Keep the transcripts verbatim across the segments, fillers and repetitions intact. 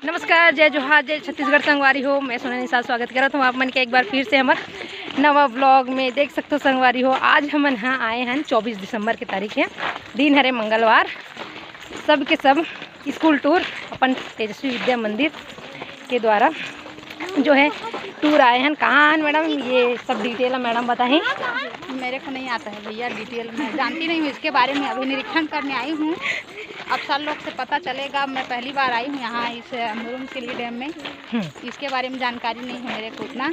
नमस्कार, जय जोहार, जय छत्तीसगढ़ संगवारी हो। मैं सोना निषाद स्वागत करत हूँ आप मन के एक बार फिर से हमर नवा ब्लॉग में। देख सकते हो संगवारी हो, आज हमन ह आए हन, चौबीस दिसंबर के तारीख है, दिन हरे मंगलवार। सब के सब स्कूल टूर अपन तेजस्वी विद्या मंदिर के द्वारा जो है टूर आए हैं। कहाँ हैं मैडम, ये सब डिटेल मैडम बताएं। मेरे को नहीं आता है भैया डिटेल, मैं जानती नहीं हूँ इसके बारे में, अभी निरीक्षण करने आई हूँ। अब सर लोग से पता चलेगा, मैं पहली बार आई हूँ यहाँ इस मुरुम के लिए डैम में। हम्म। इसके बारे में जानकारी नहीं है मेरे को उतना,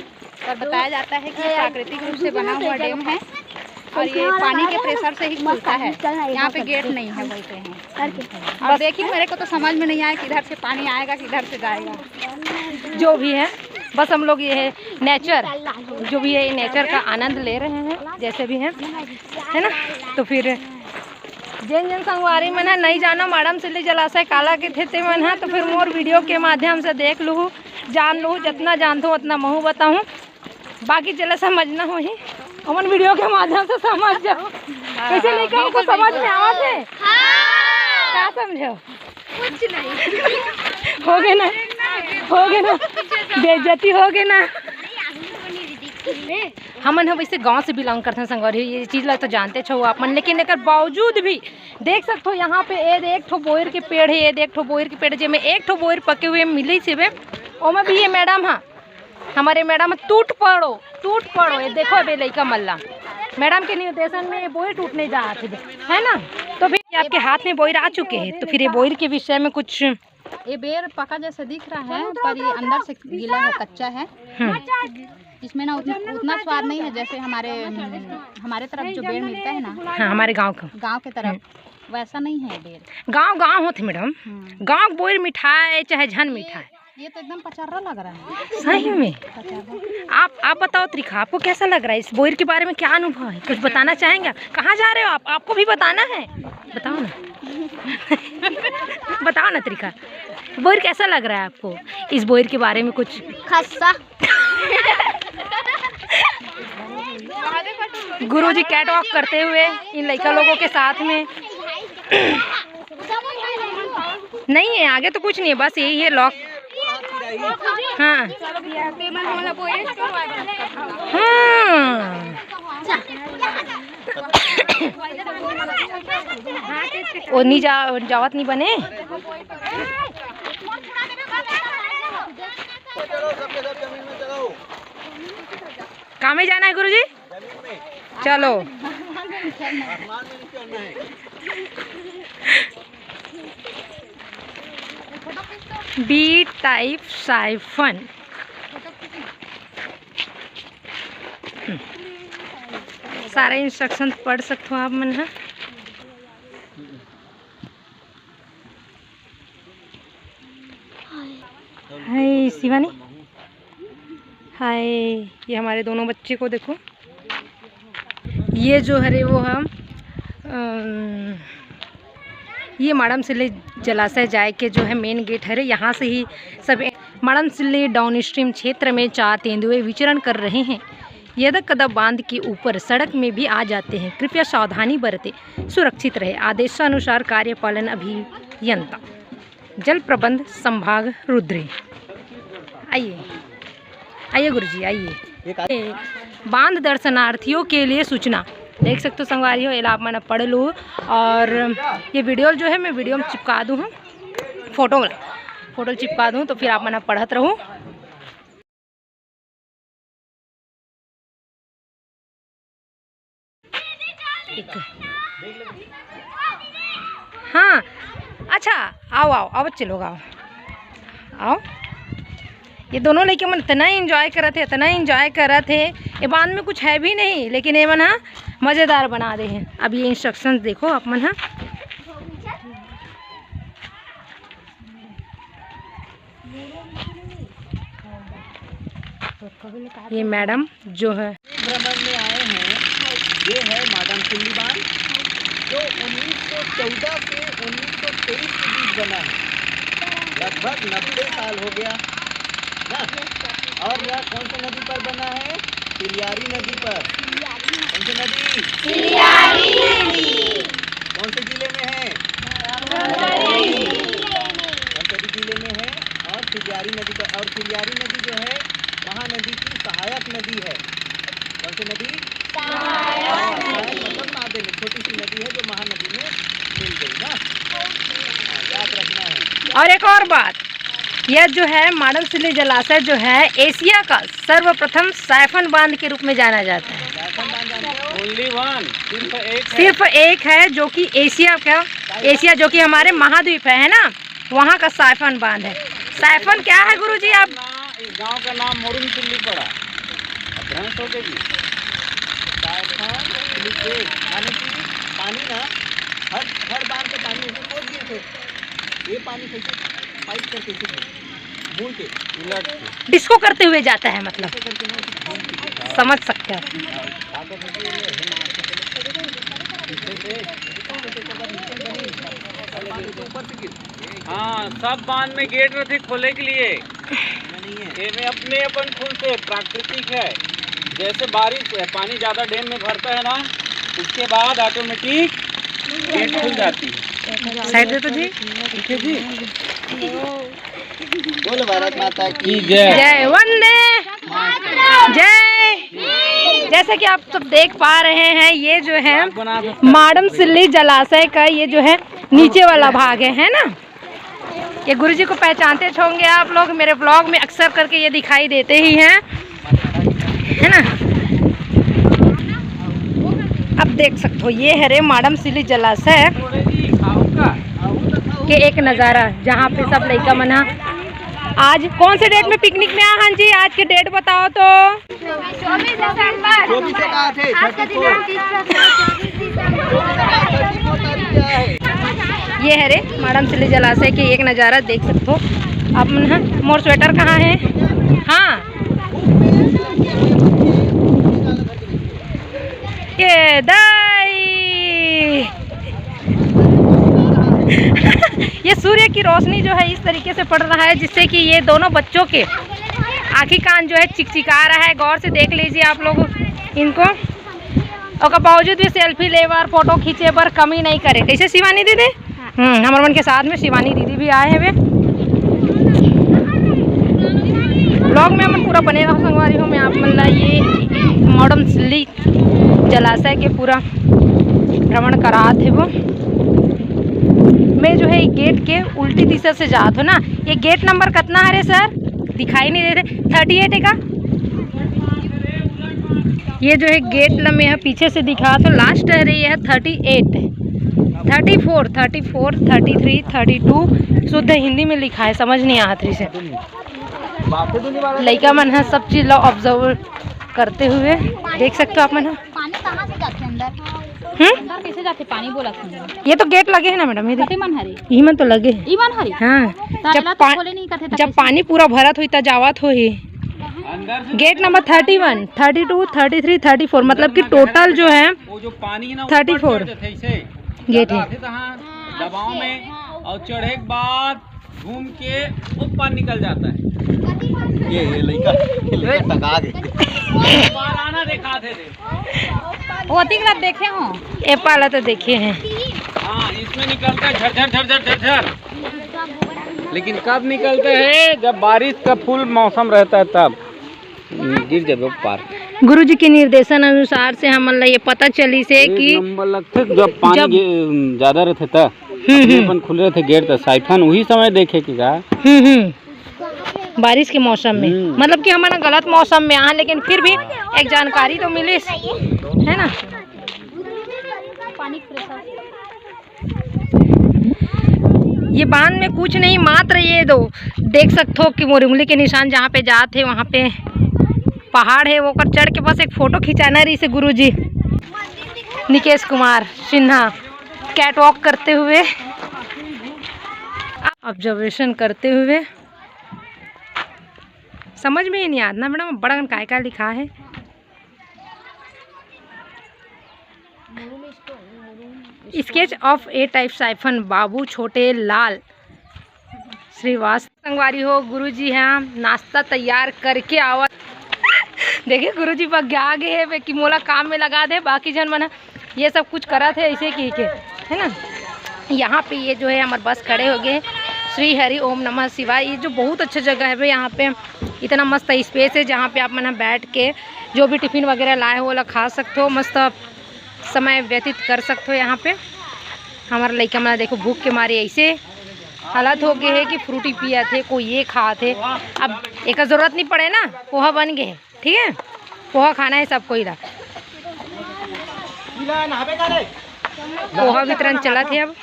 पर बताया जाता है कि ये प्राकृतिक रूप से बना हुआ डैम है और ये पानी के प्रेशर से ही खुलता है। यहाँ पे गेट नहीं है बोलते हैं। अब देखिए, मेरे को तो समझ में नहीं आया किधर से पानी आएगा, किधर से जाएगा। जो भी है, बस हम लोग ये है नेचर, जो भी है नेचर का आनंद ले रहे हैं, जैसे भी है, है ना। तो फिर जेन जेन संगवारी मन ह नहीं जानो मैडम सिल्ली जलाशय काला कथे ते मन ह, तो फिर मोर वीडियो के माध्यम से देख लूहू, जान लूहू, जितना जानथो उतना महू बताहूँ। बाकी जेला समझना होही, ओमन वीडियो के माध्यम से समझ जाओ। हाँ, कैसे हाँ, लइका हमको बिल्कुल, समझ बिल्कुल। में आवत है? हाँ। का समझो? कुछ नहीं। हो गए ना, हो गए ना, बेइज्जती हो गए ना। हमन ह वैसे गांव से बिलोंग करथन संगवारी, ये चीज ला तो जानते छो आप मन, लेकिन एकर बावजूद भी देख सकते हो यहाँ पे ये एक ठो बोइर के पेड़ है, ये एक ठो बोइर के पेड़, जेमे एक ठो बोइर पके हुए मिली से बे, ओमा भी ये मैडम हा, हमारे मैडम टूट पड़ो, टूट पड़ो। ये देखो अबे लइका मल्ला, मैडम के निर्देशन में ये बोइर टूटने जात हे, है ना। तो फिर आपके हाथ में बोइर आ चुके हैं, तो फिर ये बोइर के विषय में कुछ ये बेर पका जैसा दिख रहा है, पर ये अंदर से गीला है, कच्चा है। हम्म। इसमें ना उतना, उतना स्वाद नहीं है जैसे हमारे, हमारे तरफ जो बेर मिलता है ना, हाँ, हमारे गांव का। गांव के तरफ हम्म। वैसा नहीं है बेर। गांव गांव होथे मैडम, हम्म। गांव के बोइर मिठाए चाहे झन मिठाए। ये तो एकदम पचर्रा लग रहा है। सही में? पचर्रा। आप, आप बताओ त्रिखा, आपको कैसा लग रहा है इस बोइर के बारे में, क्या अनुभव है, कुछ बताना चाहेंगे आप? कहाँ जा रहे हो आप, आपको भी बताना है, बताओ ना। बताओ ना त्रिखा, बोइर कैसा लग रहा है आपको, इस बोइर के बारे में कुछ? खस्सा। गुरुजी कैट वॉक करते हुए इन लइका लोगों के साथ में। नहीं है, आगे तो कुछ नहीं है, बस यही है लॉक। हाँ। हाँ। ओ नी जा, जावत नहीं बने। कामे जाना है गुरुजी? चलो। बी टाइप साइफन। सारा इंस्ट्रक्शन पढ़ सकते हो आप मन ह। हाय शिवानी, हाय। ये हमारे दोनों बच्चे को देखो, ये जो हरे वो हम अम, ये माड़म सिल्ली जलाशय जाए के जो है मेन गेट हरे, यहाँ से ही सब माड़म सिल्ली डाउन स्ट्रीम क्षेत्र में चार तेंदुए विचरण कर रहे हैं। यदक कदा बांध के ऊपर सड़क में भी आ जाते हैं, कृपया सावधानी बरतें, सुरक्षित रहे, आदेशानुसार कार्यपालन अभियंता, जल प्रबंध संभाग रुद्री। आइए, आइए गुरुजी, आइए। एक आ- ए, बांध दर्शनार्थियों के लिए सूचना। देख सकते हो संगवारी हो, एला आप मन पढ़ लो। और ये वीडियो जो है मैं वीडियो में चिपका दूँ हूँ, फोटो वाला फोटो चिपका दूँ, तो फिर आप मन पढ़त रहू। एक। हाँ, अच्छा, आओ, आओ, आओ, बच्चे लोग, आओ, आओ। ये दोनों लइके मन इतना एंजॉय करत हे, इतना एंजॉय करत हे। ये बांध में कुछ है भी नहीं, लेकिन ये मन हा मज़ेदार बना दे हे। अब ये इंस्ट्रक्शंस देखो आप मन हा। ये मैडम जो है भ्रमण में आए हैं, ये है माडम सिल्ली बांध, जो उन्नीस सौ चौदह से उन्नीस सौ तेईस के बीच बना है, लगभग नब्बे साल हो गया ना। और यह कौन सी नदी पर बना है? सिलियारी नदी पर। कौन सी नदी? सिलियारी नदी। कौन से जिले में है? धमतरी। धमतरी जिले में है। और सिरियारी नदी का, और सिरियारी नदी जो है महानदी की सहायक नदी है। कौन सी नदी? सहायक नदी। मतलब माध्यमिक छोटी सी नदी है जो महानदी में मिल गई ना। हाँ, याद रखना है। और एक और बात, यह जो है माडम सिल्ली जलाशय जो है एशिया का सर्वप्रथम साइफन बांध के रूप में जाना जाता है। साइफन बांध जानते हो? ओनली वन, सिर्फ एक है। सिर्फ एक है जो कि एशिया का, एशिया जो कि हमारे महाद्वीप है, है ना, वहाँ का साइफन बांध है। साइफन क्या है गुरुजी आप? ना, इस गांव का नाम मोरुम सिल्ली पड़ा। अब भ्रंश हो गई। साइफन स्लिप गेट, यानी कि पानी ना हर, हर बार के पानी उसको खोद दिए थे। ये पानी कैसे पाइप करके इसे खोद, मूल के उलट के डिस्को करते हुए जाता है, मतलब, ऐसे करके ना उसे खोद दिए थे। समझ सकते हो। हाँ, ताकत होती है, ये हिमालय से पीछे से, ऊपर से गिर। हाँ, सब बांध में गेट रथे खोले के लिए। एमे अपने अपन खुलथे, प्राकृतिक है। जैसे बारिश, पानी ज़्यादा डैम में भरता है ना, उसके बाद ऑटोमेटिक गेट खुल जाती है। साइड दे तो जी। ठीक है जी। बोलो भारत माता की जय। जय वंदे। जय। जैसे कि आप सब देख पा रहे हैं, ये जो है माडम सिल्ली जलाशय का ये जो है नीचे वाला भाग है, है ना। ये गुरुजी को पहचानते होंगे आप लोग, मेरे ब्लॉग में अक्सर करके ये दिखाई देते ही हैं, है ना। अब देख सकते हो, ये हरे माडम सिल्ली जलाशय के एक नज़ारा, जहाँ पे सब लइका मन ह आज कौन से डेट में पिकनिक में आ। हाँ जी, आज के डेट बताओ तो। चौबीस दिसंबर। चौबीस से कहा थे, आज का थर्टी फोर। दिनांक इस प्रकार है, चौबीस दिसंबर। ये हरे माडम सिल्ली जलाशय के एक नज़ारा देख सकते हो आप मन ह। मोर स्वेटर कहाँ है? हाँ, ये दाई। ये सूर्य की रोशनी जो है इस तरीके से पड़ रहा है, जिससे कि ये दोनों बच्चों के आँखी कान जो है चिकचिका रहा है। गौर से देख लीजिए आप लोग इनको। ओकर बावजूद भी सेल्फी ले बर, फोटो खींचे बर कमी नहीं करे। कैसे शिवानी दीदी? हम्म, हमर मन के साथ में शिवानी दीदी भी आए हवे। ब्लॉग में हमन पूरा बने रहो संगवारी हो। मैं आप मन ला ये माडम सिल्ली जलाशय के पूरा भ्रमण करात हे वो। मैं जो है ये गेट के उल्टी दिशा से जात हो ना। ये गेट नंबर कितना हरे सर? दिखाई नहीं दे रहे। थर्टी एट है का? ये जो है गेट ल मैं ह पीछे से दिखात हो, लास्ट हरे, ये ह थर्टी एट है, थर्टी फोर, थर्टी फोर, थर्टी थ्री, थर्टी टू, शुद्ध हिंदी में लिखा है, समझ नहीं आत रहिसे। लइका मन ह सब चीज ला ऑब्जर्व करते हुए देख सकते हो आप मन ह। पानी कहाँ से जाथे अंदर? हम्म? अंदर कैसे जाथे पानी, बोला था मैंने। ये तो गेट लगे है ना मैडम, ये देखिए। कते मन हरे? इही मन तो लगे है। ई मन हरे? हाँ। तो जब एला तो पा-, खोले नहीं करते, तो जब कैसे? पानी पूरा भरत होई, तब जावत होही। अंदर से gate number thirty one, thirty two, thirty three, thirty four, मतलब कि टोटल जो है वो जो पानी ना ऊपर थर्टी फोर चढ़ जाथे ऐसे। गेट है। आते तो हाँ, दबाव में, और चढ़े के बाद घूम के ऊपर निकल जाता है। ये, ये लइका, ये लइका टंगा गए। बार आना दिखा थे, थे। ओती ला देखे हो? ए पाला तो देखे हैं। हाँ, इसमें निकलता है झरझर, झरझर, झरझर। लेकिन कब निकलता है? जब बारिश का फुल मौसम रहता है तब। गिर जाबे पार। गुरुजी के निर्देशन अनुसार से हमन ला ये पता चलिस हे एक कि नंबर लगथे, जब पानी जब गे-, ज्यादा रहथे त हम्म, अभी हम्म। अपन खुले रहथे गेट, त साइफन उही समय देखे के का। हम्म, हम्म। बारिश के मौसम में, हम्म। मतलब कि हमन गलत मौसम में आए, लेकिन फिर भी एक जानकारी तो मिलिस, है ना। ये बांध में कुछ नहीं, मात्र ये दो देख सकते हो कि मोर उंगली के निशान जहाँ पे जात हे, वहाँ पे पहाड़ है, वो कर चढ़ के बस एक फोटो खिंचाना रहिसे गुरुजी। निकेश कुमार सिन्हा कैटवॉक करते हुए, ऑब्जर्वेशन करते हुए, समझ में ही नहीं आता ना मैडम, बड़ा काय काय लिखा है। Sketch of A type siphon, बाबू छोटे लाल श्रीवास्तव। संगवारी हो, गुरुजी ह नाश्ता तैयार करके आवत। देखिए, गुरुजी बग्या गे हे, कि मोला काम में लगा दे, बाकी झन मन ह ये सब कुछ करत हे ऐसे कहिके, है ना। यहाँ पे ये जो है हमर बस खड़े हो गए, श्री हरि ओम नमः शिवाय। ये जो बहुत अच्छा जगह है भाई, यहाँ पे इतना मस्त स्पेस है, जहाँ पे आप मन बैठ के जो भी टिफिन वगैरह लाए हो, ओला खा सकते हो, मस्त समय व्यतीत कर सकते हो यहाँ पे। हमारा लइका मन देखो, भूख के मारे ऐसे हालत हो गए है कि फ्रूटी पिया थे, कोई ये खा थे। अब एक जरूरत नहीं पड़े ना, पोहा बन गए, ठीक है, पोहा खाना है सबको इधर। पोहा वितरण चला थे अब।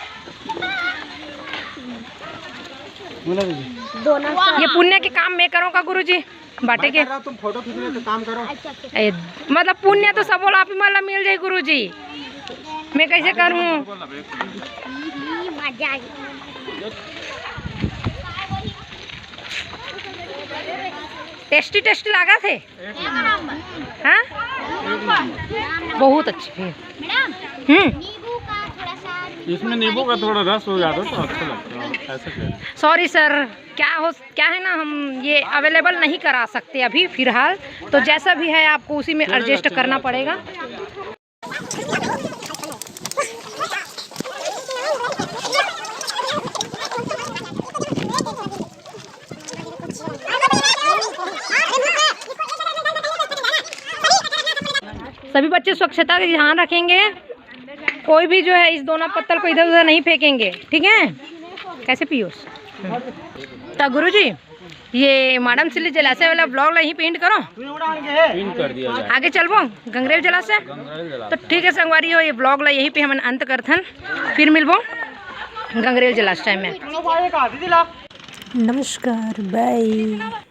ये पुण्य के काम मैं करूँ का गुरुजी? बांटे के। तुम फोटो खींचने का काम करो। ए, मतलब पुण्य तो सब आप ही मला मिल जाए गुरुजी। मैं कैसे करूँ? टेस्टी टेस्टी लागा थे। हाँ, बहुत अच्छे। हम्म। इसमें नींबू का थोड़ा रस हो जाता तो अच्छा लगता है, ऐसा कह रहे। सॉरी सर, क्या हो, क्या है ना, हम ये अवेलेबल नहीं करा सकते अभी फिलहाल, तो जैसा भी है आपको उसी में एडजस्ट करना पड़ेगा। सभी बच्चे स्वच्छता का ध्यान रखेंगे, कोई भी जो है इस दोना पत्तल को इधर उधर नहीं फेंकेंगे, ठीक है? कैसे पीयूष? तो गुरुजी, ये मैडम सिल्ली जलाशय वाला ब्लॉग ला यहीं पे एंड करो। पिन कर दिया जाए। आगे चलबो गंगरेल जलाशय। गंगरेल जलाशय। तो ठीक है संगवारी हो, ये ब्लॉग ला यहीं पे हमन अंत करथन, फिर मिलबो गंगरेल जलाशय में। नमस्कार, बाय।